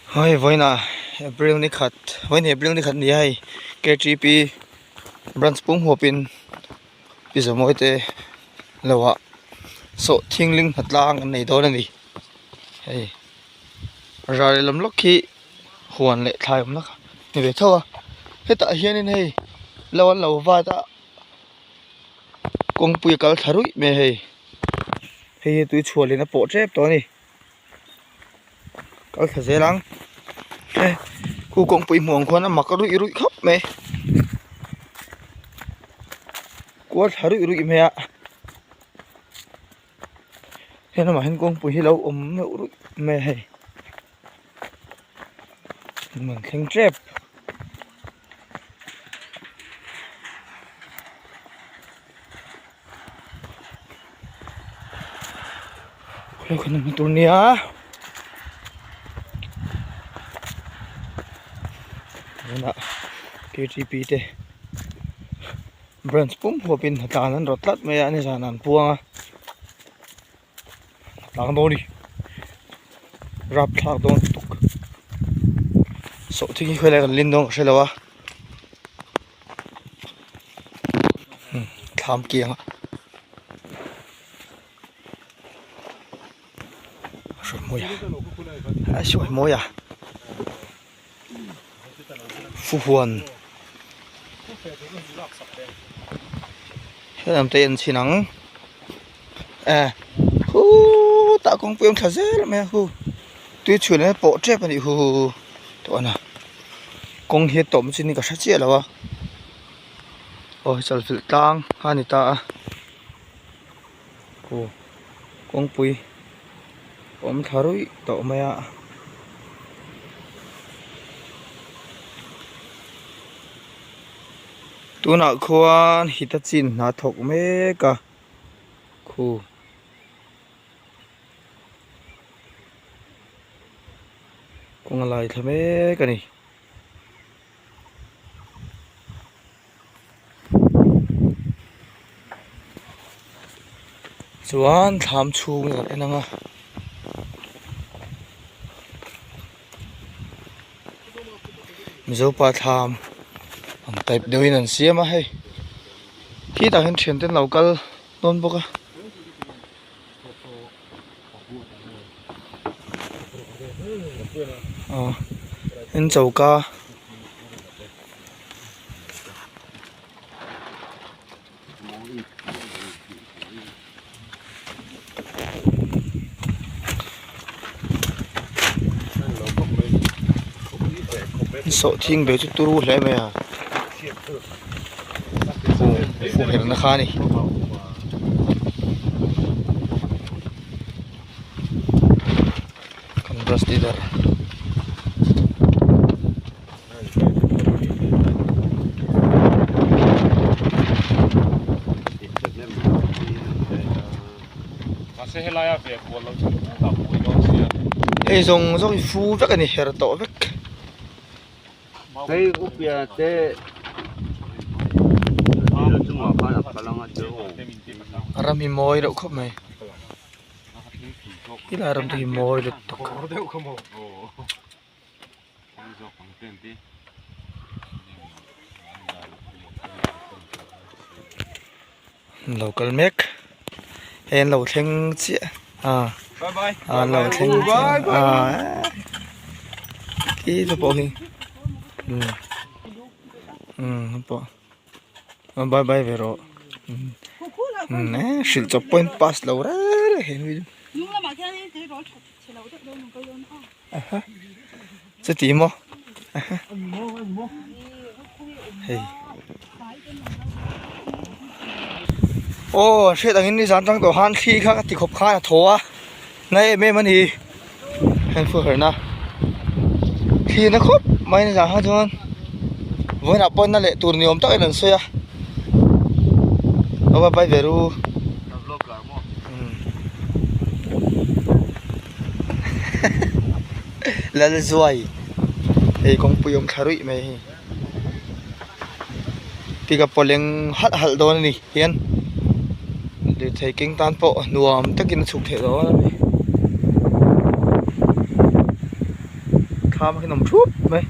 Hei vawiinah April ni khat vawiin April ni khat a ni a hei K T P branch pum huapin pi zawmawi te lohah sawh thingling hnatlang an nei dawn a ni hei ral lehlam lawk hi huan leh thlai awm na kha ni ve tho a hetah hianin hei lo an lo vat a kawngpui a kal thla ruih mai a hei hei hi tui chhuah leh na pawh tep tawh a ni. Kal thla zel ang e khu kawngpui hmuh ang khuan a mak ruih ruih khawp mai kual thla ruih ruih mai a he lamah hian kawngpui hi lo awm deuh ruih mai a hei an thleng tep. Khawlai khawn hmu tur nia tunah K T P te branch pum huapin hnatlan an rawt tlat mai a nizan an puang a hnatlang dawn a ni rapthlak dawn lutuk sawhthing hi khawilai kan lin dawn ka hrelo a. Thlam kiang ah hruai mawi a hruai mawi a fuhuan helam te en chhin ang e khutah kawngpui a awm thla zel mai a khu tui chhun a pawh tep a nih hu tawh a kawng hi a tawm chin hi ka hre chiah lo a aw chalfilh tlang a ni ta a aw kawngpui awm thla ruih tawh mai a tunah khuan hitachi in hna thawk mek a khu. Kawng a lai thla mek a ni. Chuan thlam chhung kan en ang a. Mizopa thlam ang type deuhin an siam a hei. Khitah hian thiante an lo kal dawn bawk a. Aw in choka sawhthing ve chu turu hle mai a fu herna kha a ni. Kan brush leader hei zawng zawng hi fu vek a ni her tawh vek. Hei upia te chungah khan a kal anga chu. Ram hi mawi deuh khawp mai. Tilai ram te hi mawi lutuk. An lo kal mek hei an lo thleng chiah a an lo thleng chiah a khi te pawh hi umm umm pawh bye bye ve rawh umm e hrilh chawp pawhin pass lo reng reng he chuti maw hei aw hriat angin nizan tang tawh khan thli kha ka ti khawp khan a thaw a na em em a ni heng fuh herna thli na khawp mai nizan kha chuan vawiinah pawh na leh tur ni awm takin an sawi a aw bye ve ru. Lalzuai hei kawngpui awm thla ruih mai hei pickup pawh leng halh halh dawn a ni hian lirthei keng tan pawh nuam takin a chhuk theih dawn a ni. Thlam ah khian awm thup mai.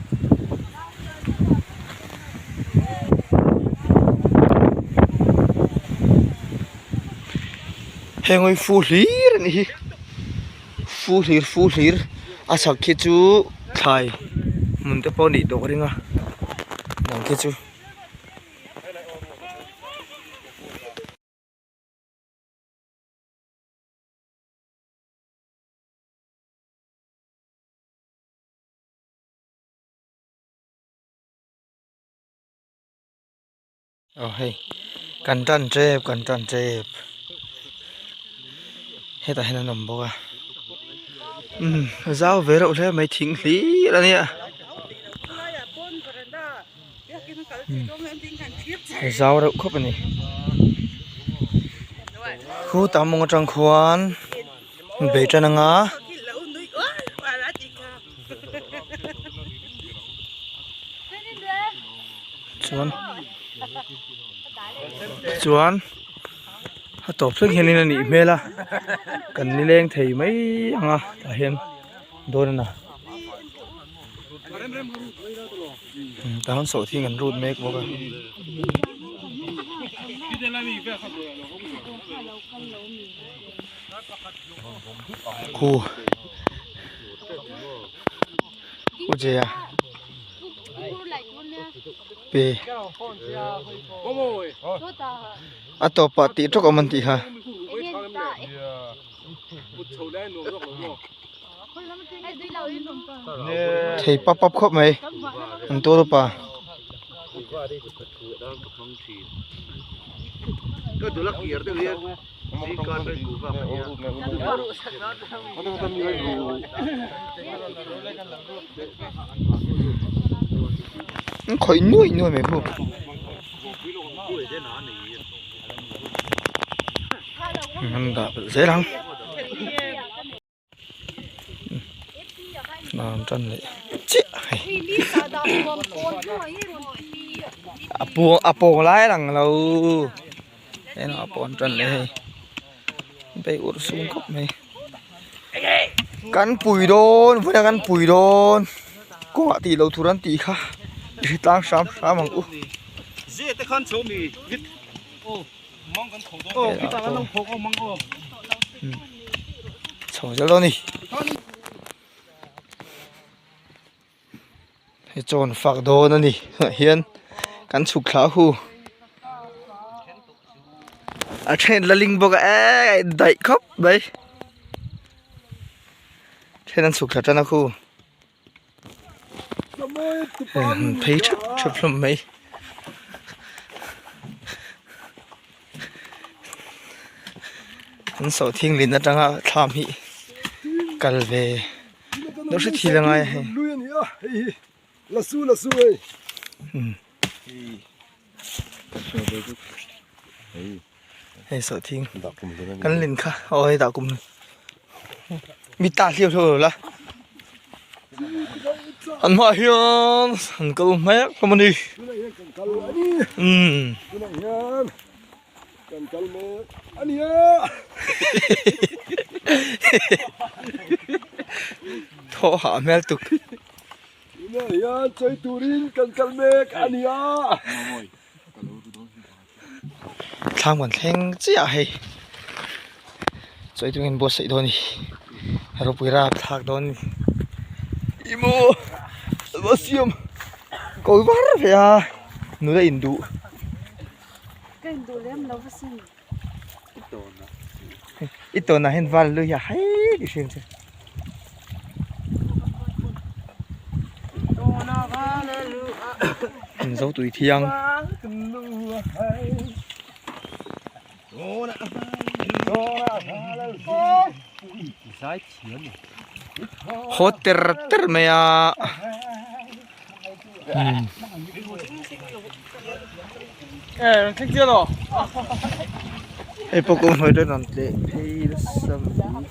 Heng hi fu hlir a nih hi fu hlir fu hlir a chhak khi chu thlai hmun te pawh a nih tawh ka ring a dang khi chu. Aw hei kan tan tep kan tan tep hetah hian an awm bawk a umm a zau ve reuh hle mai thing hlir a nia a zau reuh khawp a ni khu tam mawng atang khuan bei tan anga. Chuan chuan a tawp thleng hianin a nih hmel a kan nileng thei mai ang a tah hian dawn a na tah hian sawhthing an rut mek bawk a. Khu u che a pe a tawpah tih tawk awm an tih kha. Thei pap pap khawp mai an tual upa. Khawih nuai nuai mai pawh an dah belh zel ang an tan leh chiah hei a puang a pawng lai a lang lo eng ah pawh an tan leh hei bei urh sung khawp mai kan pui dawn vawiin ah kan pui dawn kawngah tih loh tur an tih kha i hre tlang hram hram ang u. Chho zel dawn a ni. Hei chawn fak dawn a ni ah hian kan chhuk thla hu a then la ling bawk a eee daih khawp mai then an chhuk thla tan a khu hei an phei thep thep hlawm mai. An sawhthing lin atanga thlam hi kal ve deuh hret hi la ngai a hei. Hei sawhthing kan lin kha aw hei dah kum mi ta hliau hliau lo la an hmaah hian an kal hmek hlawm a ni umm. Thaw hah hmel tuk. Thlam kan thleng chiah a hei chawi tungin buatsaih dawn a ni ropui rap thlak dawn a ni ih maw va siam ko var ve a nula induh i tawnah hian val lui a hai tih hriat ang che. Zo tui thiang. Haw ter ter mai a. Hei pawh kawng hnuai te rawn tleh phei nasa mai.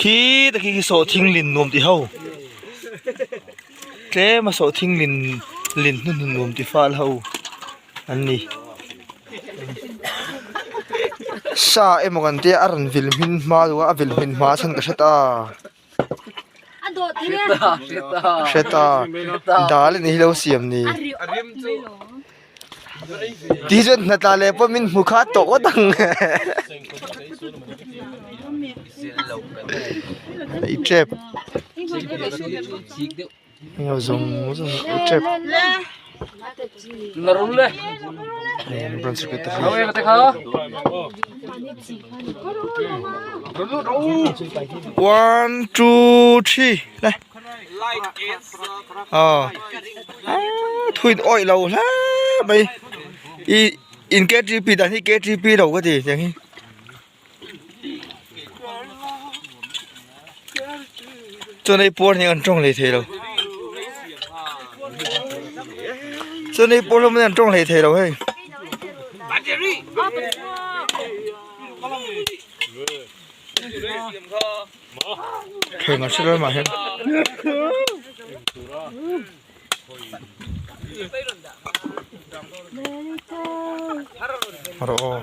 Khi ta khi khi sawhthing lin nuam ti ho tlem a sawhthing lin lin hnu nuam ti fal ho an ni. Sa emaw kan tia a rawn vil hmin hma duh a, a vil hmin hma chhan ka hre ta. Hre ta. Dal in hi lo siam ni. Ti chuan hna tla leh pawh min hmu kha tawh ngawt ang. I tep. Englo zawng zawng i tep. Branch secretary. One two three le. Ờ. Thui oi lo hle mai. I in KTP dan hi KTP lo ka ti tiang hi. Chuan hei puar hi an tawng hlei thei lo. Chuan hei puar hlawm hi an tawng hlei thei lo hei. Thei mah hre mah hian. Rawh aw.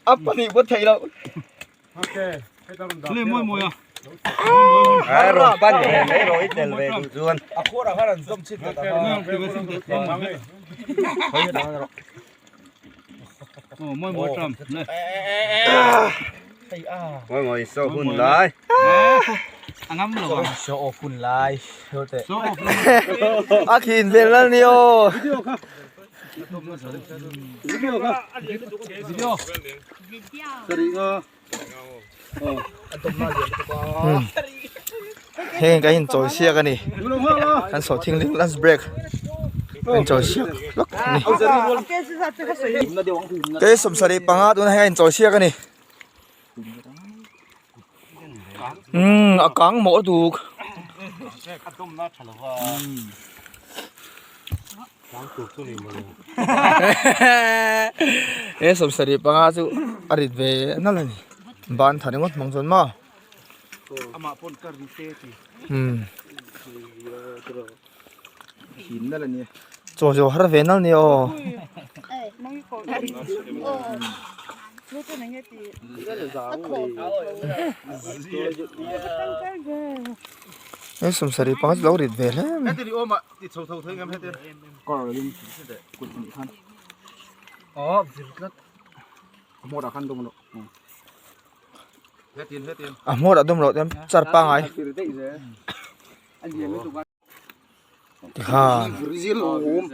A pahnih pawh theih loh. A khin vel lal ni aw. Heng kan inchawi siak a ni kan sawh thingling lunch break kan inchawi siak hlawk a ni te sawmsarih panga tuna heng a inchawi siak a ni umm a kang mawh duk. He sawmsarih panga chu a rit ve nalh a ni ban tha ringawt hmang chuan maw umm chaw zawh har ve nalh a ni aw. He sawmsarih panga chu lo rit ve hle mai. Ti chho tho thei ngam heti. Kar lim kut ni khan. Oh, vir tlat. A hmawr ah khan dum lo. Hetin hetin. A hmawr ah dum lo tem char pangai. Tikhan. Vir lo hum.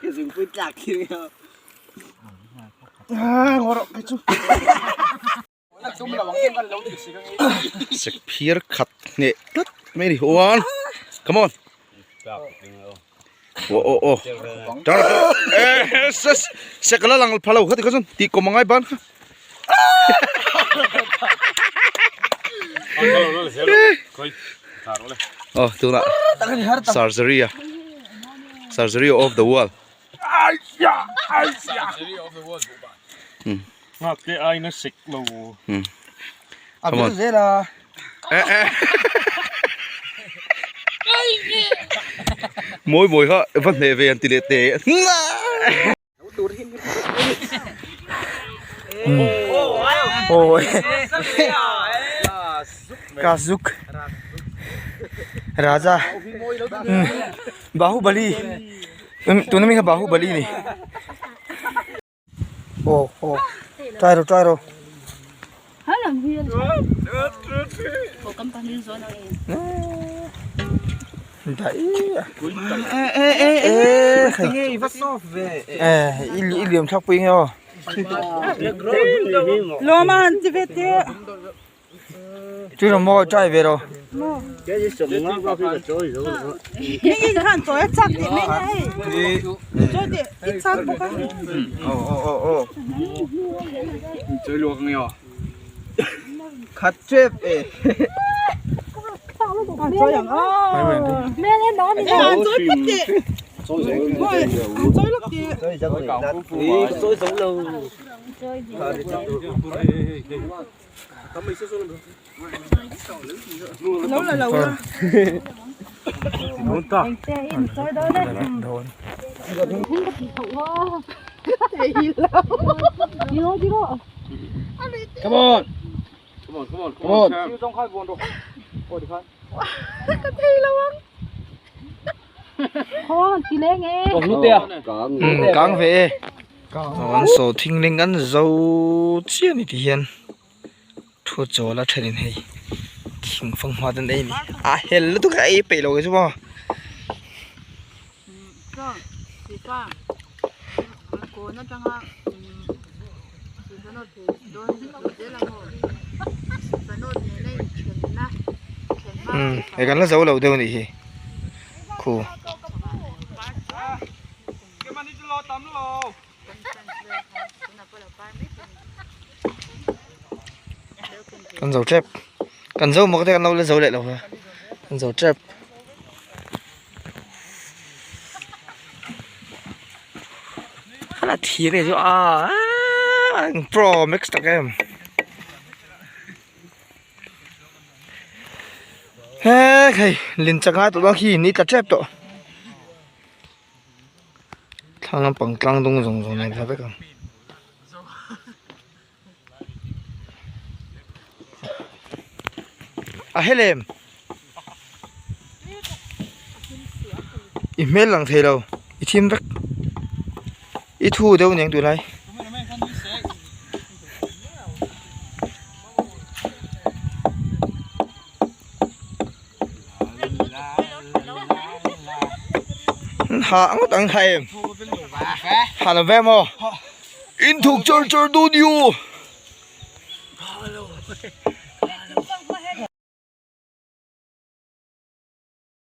Cái rừng pui tlak khi. Ah, ngorok cái chu. Sek phir khat hneh tlat mai a ni one come on aw aw aw sek la lang pha lo kha tikha chuan tih kawm angai ban kha aw tunah surgery a surgery of the world. Nghak te aina sek lo. A vil zel a. Mawi mawi kha va hneh ve an ti leh teh. Awi. Kazuk. Raja. Bahubali. Tuna mi kha Bahubali ni. Aw aw try rawh try rawh. I liam thlak pui nge aw. Chu lo maw try ve ro. Khat trep e. Come on. Come on, come on, Come on. Kang ve e. An saw thingling an zo chiah a ni ti hian thu chawl a thenin hei thing fanghma te an ei a ni a hel lutuk a ei peih lo chu maw. Umm hei kan la zo lo deuh a nih hi khu. Kan zo tep kan zo maw te kan lo la zo leh lo a kan zo tep. Khala thir e chu a pro max tak em he hei lin changa tawh dawn khi ni tla tep tawh thlang lampang tlang dung zawng zawng nen kha vek ang. A helem i hmel lang thei lo i thim vek i thu deuh aniang tunlai. Ha ngawt ang ha em ha lo ve maw in thuk char char dawn i aw.